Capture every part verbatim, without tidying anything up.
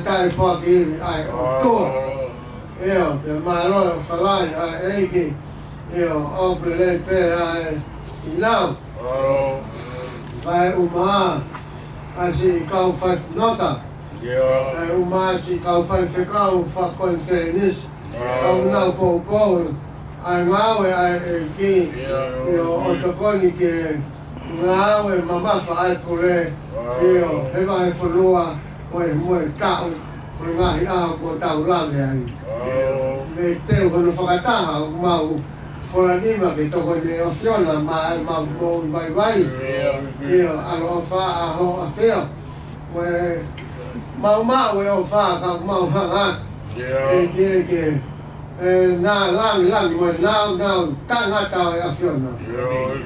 Taʻefoaki ʻa e ʻOtua. ʻIo, pea mālō e ʻofa lahi ʻa e ʻEiki. ʻIo, ʻoku lelei pē ʻa e ʻinau. Vaeua ʻa siʻi kau faifekau. Vaeua ʻa siʻi kau faifekau fakakonifelenisi. Kau nau poupou ʻa e ngāue ʻa e ʻEiki. ʻIo, ʻo tokoni ke ngāue mamafa ʻa e pule. ʻIo, he vahefonua, ʻo e moʻui taʻu, ʻo e ngaahi ʻaho kuo tau lave ai. Mei he teu hono fakataha ʻoku mau fola nima ke tokoni ʻa e ʻAfiona maʻa ʻemau moʻui vaivai. ʻIo, ʻaloʻofa ʻa hoʻo ʻAfio. Ko e mau maʻu e ʻofa ka mau hanga atu. ʻEiki, ʻEiki, ʻe na langilangi mo e nāunau taʻengata ʻo e ʻAfiona.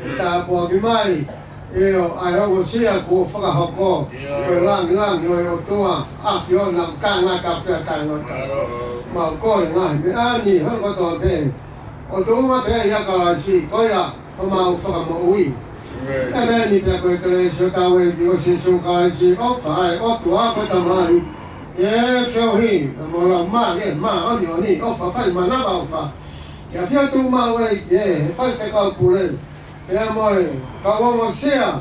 ʻE tāpuaki mai ʻio, ʻa e ongosia kuo fakahoko. Ko e langilangi ʻo e ʻOtua, ʻAfiona, taʻengata pea taʻengata. Mau kole ngaahi meʻa ni, hono kotoa pē, ʻo tuʻunga pē ʻia Kalaisi, ko ia homau Fakamoʻui. ʻEmeni. Pea ko e kelesi ʻa hotau ʻEiki ko Sīsū Kalaisi, ʻofa ʻa e ʻOtua ko e Tamai, ʻa e feohi ʻa e Laumālie Māʻoniʻoni, ʻofa fai manavaʻofa ke ʻafio atu maʻu ai ʻEiki, ʻe he faifekau pule, pea mo e kau ongosia,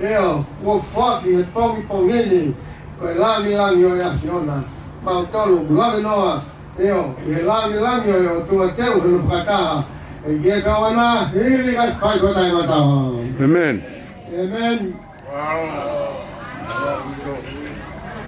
ʻio, kuo foaki he pongipongi ni, ko e langilangi ʻo e ʻAfiona. Mau tolu, lave noa, ʻio, ʻi he langilangi ʻo e ʻOtua teu hono fakataha, ʻEiki, kae ʻoua naʻa hili kae fai ko e taʻengata. ʻEmeni. ʻEmeni.